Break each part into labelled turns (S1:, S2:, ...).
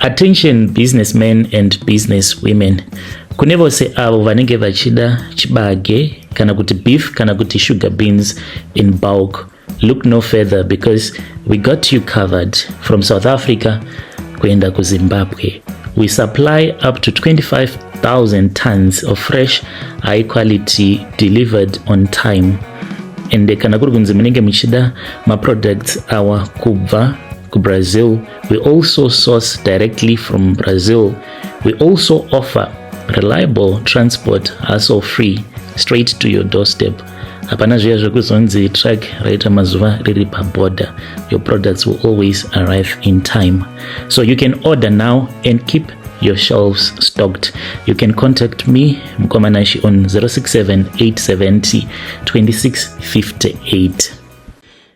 S1: Attention businessmen and business women. Kune vose avo vanenge vachida chibage kana kuti beef kana kuti sugar beans in bulk, look no further because we got you covered from South Africa kuenda kuZimbabwe. We supply up to 25,000 tons of fresh, high quality, delivered on time. Ende kana kuri kunzi munenge muchida maproducts awa kubva kuBrazil, we also source directly from Brazil. We also offer reliable transport, hassle free, straight to your doorstep. Hapana zviya zvekuzonzi truck raita mazuva riri paborder. Your products will always arrive in time, so you can order now and keep your shelves stocked. You can contact me, Mkomanashi, on 067 870 2658.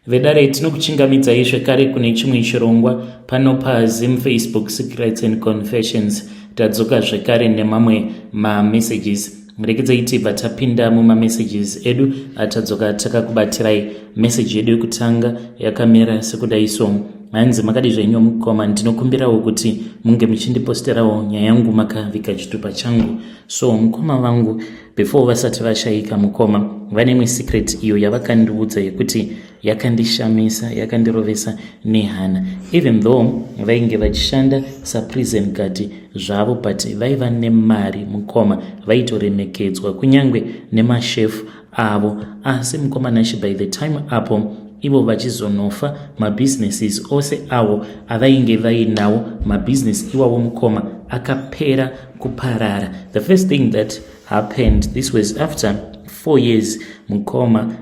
S1: Vedare, tinokuchingamidzai zvekare kune chimwe chirongwa pano paZim Facebook Secrets and Confessions. Tadzoka zvekare nemamwe mamessages. Rekedzai tibva tapinda mumamessages edu atadzoka takakubatirai. Meseji yedu yekutanga yakamira sekudai so. Hanzi, "Makadi zvenyu mukoma? Ndinokumbirawo kuti munge muchindiposterawo nyaya yangu makavika chitupa changu." So mukoma vangu, before vasati vashayika, mukoma vane imwe secret iyo yavakandiudza yekuti yakandishamisa, yakandirovesa nehana. Even though vainge vachishanda saprison guard zvavo, but vaiva nemari mukoma, vaitoremekedzwa kunyange nemashefu avo. Asi mukoma Nashi, by the time apo ivo vachizonofa, mabusinesses ose avo avainge vainawo, mabhizinesi iwavo mukoma akapera kuparara. The first thing that happened, this was after 4 years mukoma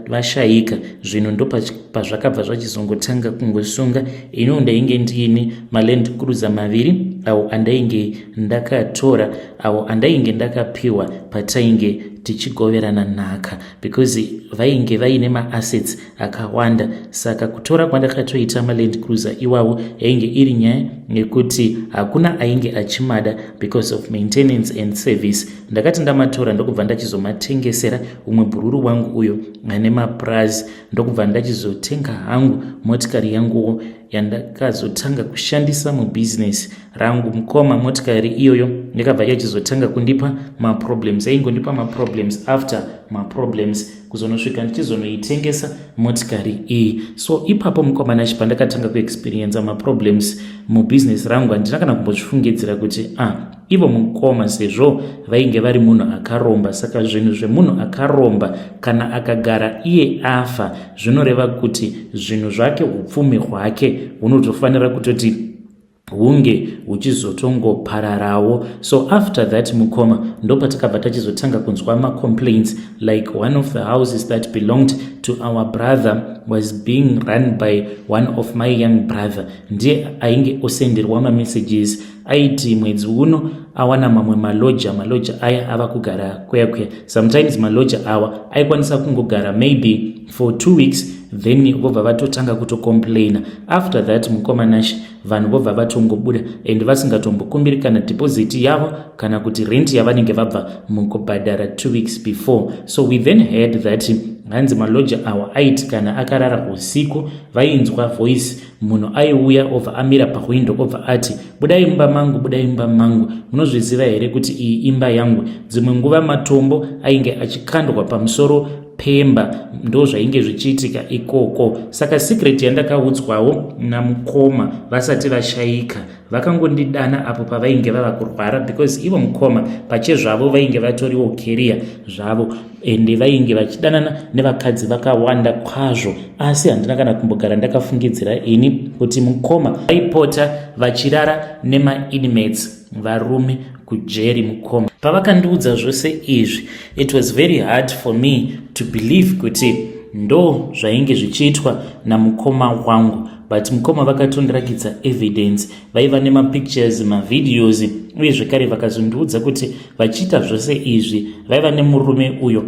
S1: vashayika, zvinhu ndo pazvakabva zvachizongotanga kungosunga. Iniwo ndainge ndiine maLand Cruiser maviri awo andainge ndakatora, awo andainge ndakapiwa patainge tichigoverana nhaka, because vainge vaine maassets akawanda. Saka kutora kwandakatoita maLand Cruiser iwawo yainge iri nyaya yekuti hakuna ainge achimada because of maintenance and service. Ndakati ndamatora, ndokubva ndachizomatengesera umwe bhururu wangu uyo ane mapurazi, ndokubva ndachizotenga hangu motikari yanguwo yandakazotanga kushandisa mubhizinesi rangu. Mukoma, motikari iyoyo yakabva yachizotanga kundipa maproblems, yaingondipa maproblems after maproblems, kuzonosvika ndichizonoitengesa motikari iyi. So ipapo mukoma Nashi, pandakatanga kuexperienca maproblems mubhizinesi rangu, handina kana kumbozvifungidzira kuti ah, ivo mukoma sezvo vainge vari munhu akaromba, saka zvinhu zvemunhu akaromba kana akagara iye afa, zvinoreva kuti zvinhu zvake, upfumi hwake hunotofanira kutoti hunge huchizotongopararawo. So after that mukoma, ndopatakabva tachizotanga kunzwa macomplaints, like one of the houses that belonged to our brother was being run by one of my young brother. Ndiye ainge osenderwa mamessages, aiti mwedzi uno awana mamwe malodger, malodger aya ava kugara kuya kuya. Sometimes malodger awa aikwanisa kungogara maybe for 2 weeks, then vobva vatotanga kutocomplaina. After that mukoma Nash, vanhu vobva vatongobuda and vasingatombokumbiri kana deposit yavo kana kuti rent yavanenge vabva mukubhadhara 2 weeks before. So we then heard that hanzi malodger awa aiti kana akarara usiku, vainzwa voice, munhu aiuya obva amira pahwindo, obva ati, "Budai mumba mangu, budai mumba mangu, munozviziva here kuti iyi imba yangu?" Dzimwe nguva matombo ainge achikandwa pamusoro pemba. Ndo zvainge zvichiitika ikoko. Saka secret yandakaudzwawo namukoma vasati vashayika, vakangondidana apo pavainge vava kurwara, because ivo mukoma pachezvavo vainge vatoriwo carrier zvavo, ende vainge vachidanana nevakadzi vakawanda kwazvo. Asi handina kana kumbogara ndakafungidzira ini kuti mukoma vaipota vachirara nemainmates, varume kujeri. Mukoma pavakandiudza zvose izvi, it was very hard for me to believe kuti ndo zvainge zvichiitwa namukoma wangu. But mukoma vakatondirakidza evidence, vaiva nemapictures, mavideos, uye zvekare vakazondiudza kuti vachiita zvose izvi vaiva nemurume uyo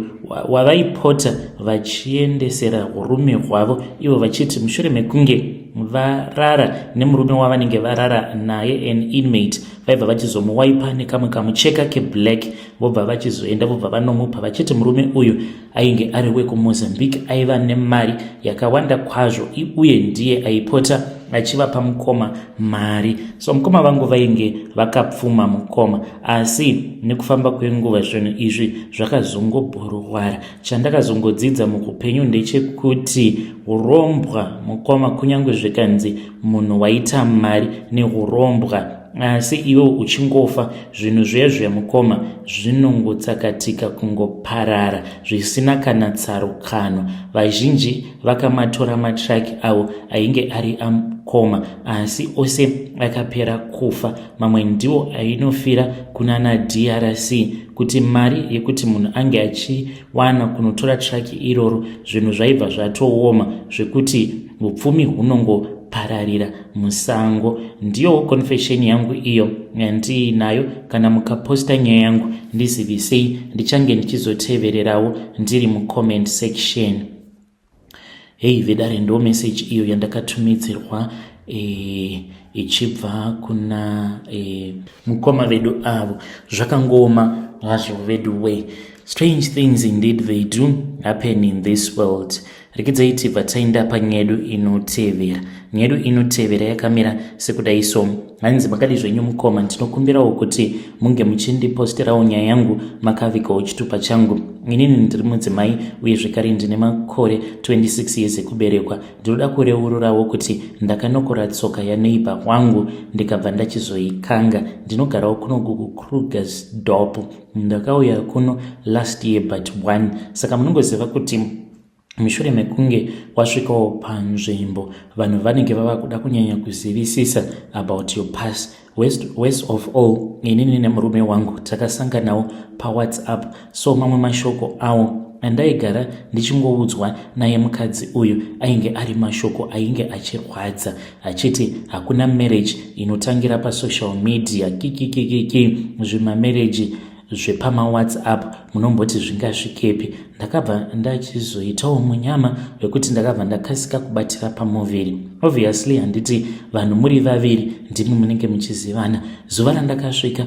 S1: wavaipota vachiendesera urume hwavo, ivo vachiti mushure mekunge varara nemurume wavanenge varara naye, an inmate, vaibva vachizomuwaipa nekamwe kamucheka keblack, vobva vachizoenda, vobva vanomupa, vachiti murume uyu ainge ari wekuMozambique, aiva nemari yakawanda kwazvo, uye ndiye aipota achivapa mukoma mari. So mukoma vangu vainge vakapfuma mukoma, asi nekufamba kwenguva zvinhu izvi zvakazongobhorowara. Chandakazongodzidza mukupenyu ndechekuti urombwa mukoma, kunyange zvikanzi munhu waita mari neurombwa, asi iwe uchingofa, zvinhu zviya zviya mukoma zvinongotsakatika kungoparara zvisina kana tsarukano. Vazhinji vakamatora matraki avo ainge ari amukoma, asi ose akapera kufa. Mamwe ndiwo ainofira kunana DRC kuti mari yekuti munhu ange achiwana kunotora traki iroro, zvinhu zvaibva zvatooma zvekuti upfumi hunongopararira musango. Ndiyo confession yangu iyo yandiinayo. Kana mukaposta nyaya yangu, ndizivisei, ndichange ndichizotevererawo ndiri mucomment section. Hei vedare, ndo message iyo yandakatumidzirwa ichibva kuna mukoma vedu avo. Zvakangooma hazvo vedu we. Strange things indeed, they do happen in this world. Rekedzai tibva taenda panyaya yedu inotevera. Nyaya yedu inotevera yakamira sekudai so. Hanzi, "Makadi zvenyu mukoma? Ndinokumbirawo kuti munge muchindiposterawo nyaya yangu makavigawo chitupa changu. Inini ndiri mudzimai uye zvekare ndine makore 26 years ekuberekwa. Ndinoda kureururawo kuti ndakanokora tsoka yaneighbour wangu ndikabva ndachizoikanga. Ndinogarawo kuno kuKrugersdorp. Ndakauya kuno last year but one. Saka munongoziva kuti mushure mekunge wasvikawo panzvimbo, vanhu vanenge vava kuda kunyanya kuzivisisa about your past. Worst of all, inini nemurume wangu takasanganawo paWhatsApp. So mamwe mashoko awo andaigara ndichingoudzwa naye mukadzi uyu ainge ari mashoko ainge achirwadza, achiti hakuna marriage inotangira pasocial media, kikikikiki, zvimamarriage zvepamawhatsApp munomboti zvingasvikepi? Ndakabva ndachizoitawo munyama wekuti ndakabva ndakasika kubatira pamuviri. Obviously, handiti vanhu muri vaviri ndimi munenge muchizivana? Zuva randakasvika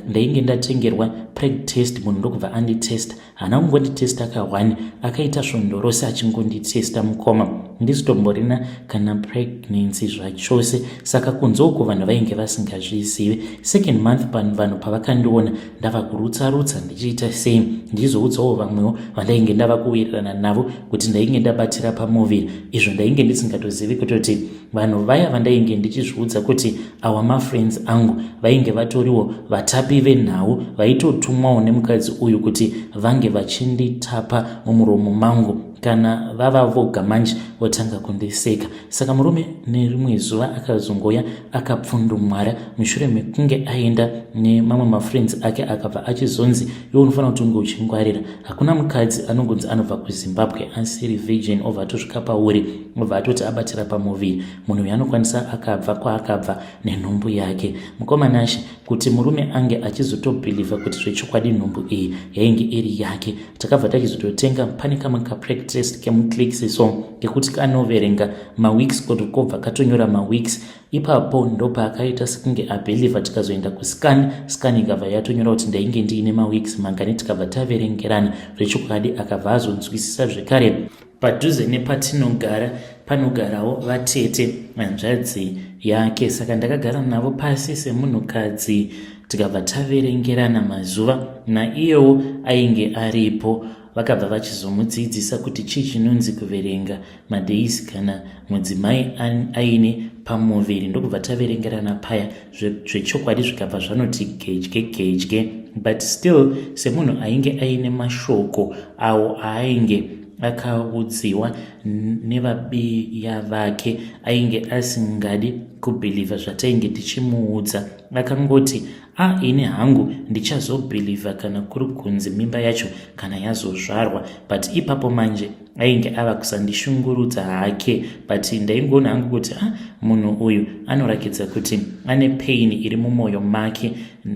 S1: ndainge ndatengerwa preg test. Munhu ndokubva anditesta. Haana kungonditesta ka1, akaita svondo rose achingonditesta mukoma, ndisitomborina kana pregnancy zvachose. Saka kunze uko vanhu vainge vasingazvizivi. Second month, vanhu pavakandiona ndava kurutsa rutsa ndichiita sei, ndichizoudzawo vamwewo vandainge ndava kuwirirana navo kuti ndainge ndabatira pamuviri, izvo ndainge ndisingatozivi kutoti vanhu vaya vandainge ndichizviudza kuti awa mafriends angu vainge vatoriwo vatapi venhau, vaitotumwawo nemukadzi uyu kuti vange vachinditapa mumuromo mangu. Kana vava voga manje votanga kundiseka. Saka murume nerimwe zuva akazongoya akapfundumwara mushure mekunge aenda nemamwe mafriends ake. Akabva achizonzi, 'Iwe unofanira kuti unge uchingwarira. Hakuna mukadzi anongonzi anobva kuZimbabwe asiri virgin obva atosvika pauri obva atoti abatira pamuviri. Munhu uyu anokwanisa akabva kwaakabva nenhumbu yake.' Mukoma Nashe, kuti murume ange achizotobhilivha kuti zvechokwadi nhumbu iyi yainge iri yake, takabva tachizototenga pane kamwe kapreg test kemuClicks so, kekuti kanoverenga maweeks, kuti kobva katonyora maweeks ipapo. Ndopaakaita sekunge abhilivha. Tikazoenda kuscan, scan ikabva yatonyora kuti ndainge ndiine maweeks mangani. Tikabva taverengerana zvechokwadi, akabva azonzwisisa zvekare. Padhuze nepatinogara panogarawo vatete hanzvadzi yake, saka ndakagara navo pasi semunhukadzi, tikabva taverengerana mazuva. Naiyewo ainge aripo. Vakabva vachizomudzidzisa kuti chii chinonzi kuverenga madays kana mudzimai aine pamuviri. Ndokubva taverengerana paya zvechokwadi, zvikabva zvanoti gedye gedye. But still, semunhu ainge aine mashoko awo aainge akaudziwa nevabiya vake, ainge asingadi kubhilivha zvatainge tichimuudza. Akangoti, 'A, ini hangu ndichazobhilivha kana kuri kunzi mimba yacho kana yazozvarwa.' But ipapo manje ainge ava kusandishungurudza hake, but ndaingoona hangu kuti a, munhu uyu anorakidza kuti ane pain iri mumwoyo make.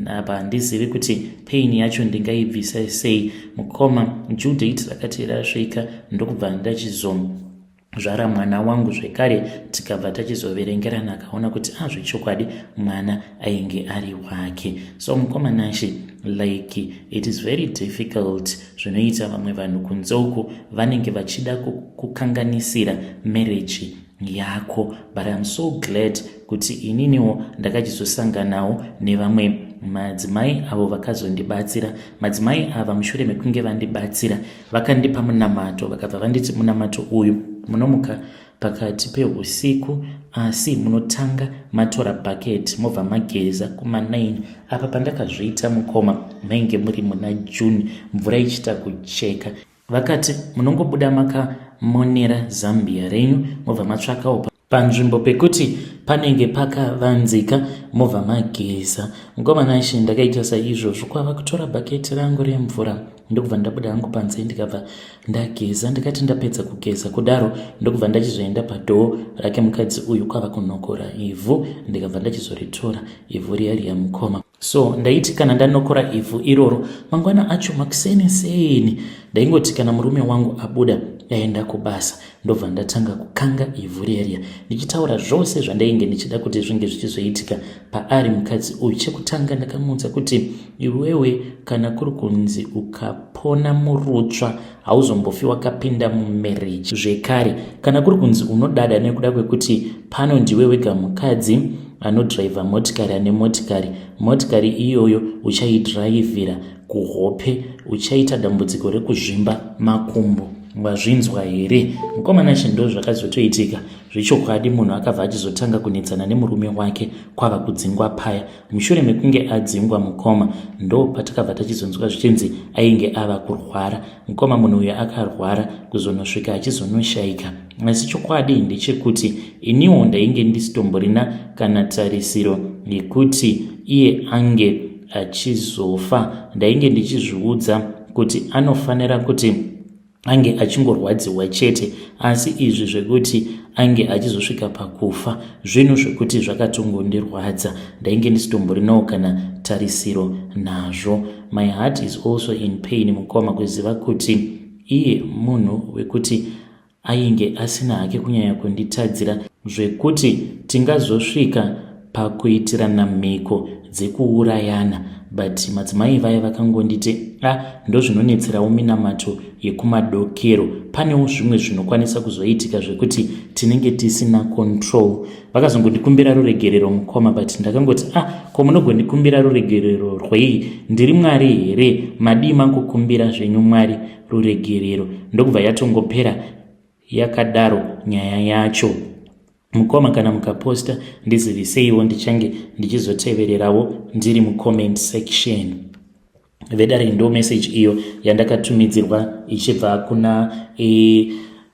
S1: Apa handizivi kuti pain yacho ndingaibvisa sei." Mukoma, due date rakati rasvika, ndokubva ndachizozvara mwana wangu zvekare. Tikabva tachizoverengerana, akaona kuti a, zvechokwadi mwana ainge ari wake. So mukoma Nashe, like, it is very difficult zvinoita vamwe vanhu kunze uku, vanenge vachida kukanganisira marriage. yako. But I'm so glad kuti ininiwo ndakachizosanganawo nevamwe madzimai avo vakazondibatsira. Madzimai ava, mushure mekunge vandibatsira, vakandipa munamato, vakabva vanditi, "Munamato uyu munomuka pakati peusiku, asi munotanga matora bhaketi, mobva mageza kuma9." Apa pandakazviita, mukoma, mainge muri muna June, mvura ichiita kucheka. Vakati munongobuda makamonera zambia renyu, mobva matsvakawo panzvimbo pekuti panenge pakavanzika, mobva mageza. Mukoma Nashe, ndakaita saizvozvo, kwava kutora bhaketi rangu remvura, ndokubva ndabuda hangu panze, ndikabva ndageza. Ndikati ndapedza kugeza kudaro, ndokubva ndachizoenda padoor rake mukadzi uyu, kwava kunokora ivhu, ndikabva ndachizoritora ivhu riya riya, mukoma. So ndaiti kana ndanokora ivhu iroro, mangwana acho makuseni seni, ndaingoti kana murume wangu abuda aenda kubasa, ndobva ndatanga kukanga ivhu riya riya, ndichitaura zvose zvandainge ndichida kuti zvinge zvichizoitika paari mukadzi uyu. Chekutanga ndakamuudza kuti, "Iwewe, kana kuri kunzi ukapona murutsva, hauzombofi wakapinda mumarriage zvekare. Kana kuri kunzi unodada nekuda kwekuti pano ndiwe wega mukadzi anodhiraivha motikari, ane motikari, motikari iyoyo uchaidhiraivhira kuhope, uchaita dambudziko rekuzvimba makumbo. Wazvinzwa here?" Mukoma Nashe, ndo zvakazotoitika zvechokwadi. Munhu akabva achizotanga kunetsana nemurume wake, kwava kudzingwa paya. Mushure mekunge adzingwa, mukoma, ndo patakabva tachizonzwa zvichinzi ainge ava kurwara. Mukoma, munhu uyu akarwara kuzonosvika achizonoshayika. Asi chokwadi ndechekuti iniwo ndainge ndisitomborina kana tarisiro yekuti iye ange achizofa. Ndainge ndichizviudza kuti anofanira kuti ange achingorwadziwa chete, asi izvi zvekuti ange achizosvika pakufa, zvinhu zvekuti zvakatongondirwadza. Ndainge ndisitomborinawo kana tarisiro nazvo. My heart is also in pain, mukoma, kuziva kuti iye munhu wekuti ainge asina hake kunyanya kunditadzira zvekuti tingazosvika pakuitirana mhiko dzekuurayana, but madzimai vaya vakangonditi, "A, ah, ndozvinonetserawo minamato yekumadokero. Panewo zvimwe zvinokwanisa kuzoitika zvekuti tinenge tisina control." Vakazongondikumbira ruregerero, mukoma, but ndakangoti, "Ah, ko munogondikumbira ruregerero rwei? Ndiri Mwari here? Madii mangokumbira zvenyu Mwari ruregerero?" Ndokubva yatongopera yakadaro nyaya yacho. Mukoma, kana mukaposta, ndiziviseiwo, ndichange ndichizotevererawo ndiri mucomment section. Vedare, ndo message iyo yandakatumidzirwa ichibva kuna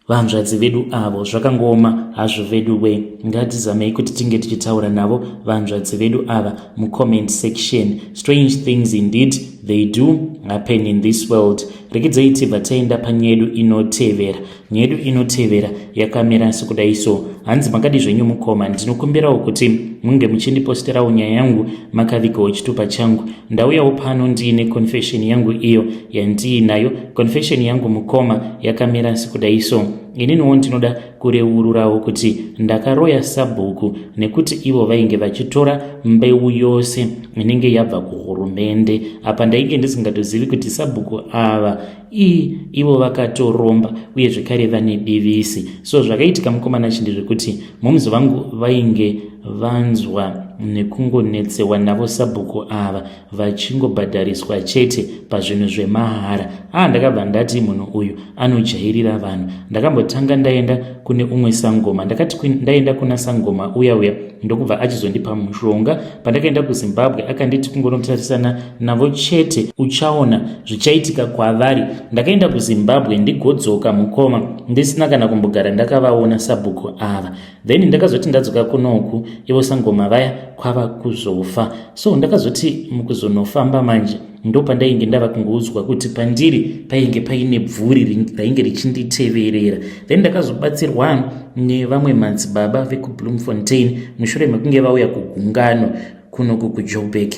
S1: vanzvadzi vedu avo. Zvakangooma hazvo vedu we. Ngatizamei kuti tinge tichitaura navo vanzvadzi vedu ava mucomment section. Strange things indeed, they do happen in this world. Rekedzai tibva taenda panyaya yedu inotevera. Nyaya yedu inotevera yakamira sekudai so. Hanzi, "Makadi zvenyu mukoma? Ndinokumbirawo kuti munge muchindiposterawo nyaya yangu makavigawo chitupa changu. Ndauyawo pano ndiine confession yangu iyo yandiinayo. Confession yangu, mukoma, yakamira sekudai so. Ininiwo ndinoda kureururawo kuti ndakaroya sabhuku nekuti ivo vainge vachitora mbeu yose inenge yabva kuhurumende. Apa ndainge ndisingatozivi kuti sabhuku ava ii ivo vakatoromba, uye zvekare vane divisi. So zvakaitika, mukoma Nashe, ndezvekuti mumuzi vangu vainge vanzwa nekungonetsewa navo sabhuku ava, vachingobhadhariswa chete pazvinhu zvemahara. A, ndakabva ndati munhu uyu anojairira vanhu. Ndakambotanga ndaenda kune umwe sangoma. Ndakati ndaenda kuna sangoma uya uya, ndokubva achizondipa mushonga. Pandakaenda kuZimbabwe, akanditi kungonotarisana navo chete, uchaona zvichaitika kwavari. Ndakaenda kuZimbabwe, ndigodzoka, mukoma, ndisina kana kumbogara ndakavaona sabhuku ava. Then ndakazoti ndadzoka kunoku, ivo sangoma vaya kwava kuzofa. So ndakazoti mukuzonofamba manje, ndo pandainge ndava kungoudzwa kuti pandiri painge paine bvuri rainge richinditeverera. Then ndakazobatsirwa nevamwe madzibaba vekuBloemfontein mushure mekunge vauya kugungano kunoku kuJoburg.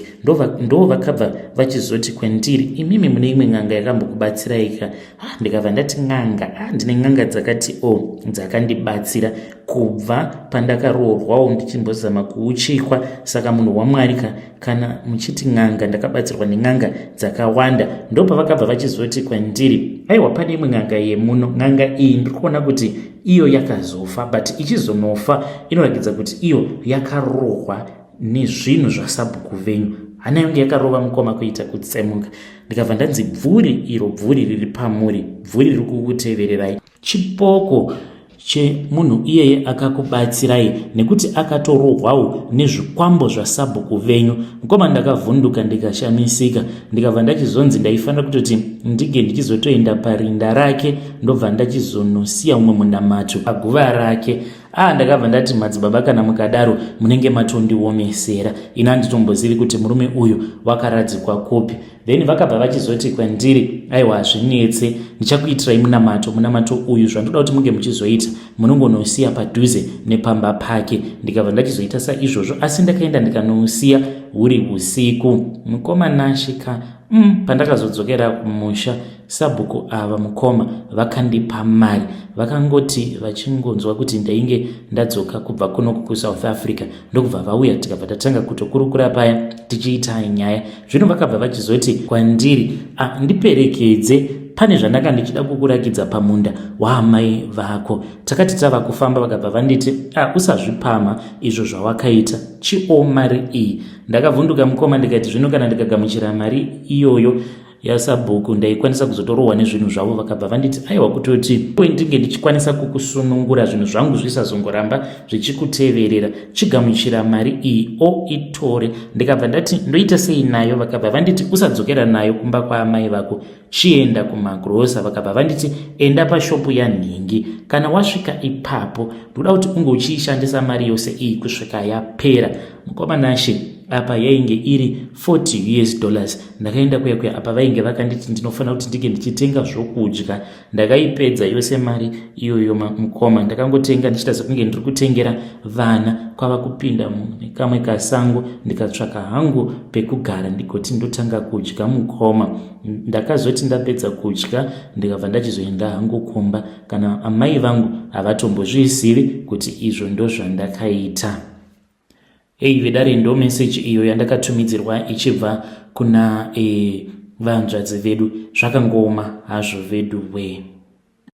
S1: Ndo vakabva vachizoti kwandiri, 'Imimi mune imwe n'anga yakambokubatsiraika?' Ah, ndikabva ndati, 'N'anga? Ah, ndine n'anga dzakati o oh, dzakandibatsira. Kubva pandakaroorwawo ndichimbozama kuuchikwa, saka munhu waMwari ka, kana muchiti n'anga, ndakabatsirwa nen'anga dzakawanda. Ndopavakabva vachizoti kwandiri, aiwa, pane imwe n'anga yemuno. N'anga iyi ndiri kuona kuti iyo yakazofa, but ichizonofa inoratidza kuti iyo yakarohwa nezvinhu zvasabhuku venyu. Hana yangu yakarova, mukoma, kuita kutsemuka. Ndikabva ndanzi, bvuri iro, bvuri riri pamuri, bvuri riri kukutevererai, chipoko chemunhu iyeye akakubatsirai, nekuti akatorohwawo nezvikwambo zvasabhuku venyu. Mukoma, ndakavhunduka, ndikashamisika. Ndikabva ndachizonzi ndaifanira kutoti ndige ndichizotoenda parinda rake, ndobva ndachizonosiya umwe munamato paguva rake. A, ndakabva ndati, madzibaba, kana mukadaro munenge matondiomesera. Ini handitombozivi kuti murume uyu wakaradzikwa kupi. Then vakabva vachizoti kwandiri, aiwa, hazvinetse, ndichakuitirai munamato. Munamato uyu, zvandoda kuti munge muchizoita, munongonosiya padhuze nepamba pake. Ndikabva ndachizoita saizvozvo, asi ndakaenda ndikanousiya huri usiku, mukoma Nashika. Pandakazodzokera kumusha, sabhuku ava, mukoma, vakandipa mari. Vakangoti vachingonzwa kuti ndainge ndadzoka kubva kunoku kuSouth Africa, ndokubva vauya, tikabva tatanga kutokurukura paya tichiita nyaya. Zvino vakabva vachizoti kwandiri, ah, ndiperekedze, pane zvandanga ndichida kukurakidza pamunda waamai vako. Takati tava kufamba, vakabva vanditi, ah, usazvipamha izvo zvawakaita, chioo mari iyi. Ndakavhunduka, mukoma, ndikati, zvino kana ndikagamuchira mari iyoyo yasabhuku, ndaikwanisa kuzotorohwa nezvinhu zvavo. Vakabva vanditi, aiwa, kutoti ndinge ndichikwanisa kukusunungura, zvinhu zvangu zvisazongoramba zvichikuteverera, chigamuchira mari iyi, o itore. Ndikabva ndati, ndoita sei nayo? Vakabva vanditi, usadzokera nayo kumba kwaamai vako, chienda kumagrosa. Vakabva vanditi, enda pashopu yanhingi. Kana wasvika ipapo, ndoda kuti unge uchiishandisa mari yose iyi kusvika yapera. Mukoma Nashe, apa yainge iri 40 US dollars. Ndakaenda kuya kuya, apa vainge vakanditi ndinofanira kuti ndinge ndichitenga zvokudya. Ndakaipedza yose mari iyoyo, mukoma. Ndakangotenga ndichiita sekunge ndiri kutengera vana. Kwava kupinda nekamwe kasango, ndikatsvaka hangu pekugara, ndigoti ndotanga kudya. Mukoma, ndakazoti ndapedza kudya, ndikabva ndachizoenda hangu kumba. Kana amai vangu havatombozvizivi kuti izvo ndozvandakaita. Ei vedare, ndo meseji iyo yandakatumidzirwa ichibva kuna vanzvadzi vedu. Zvakangooma hazvo vedu we.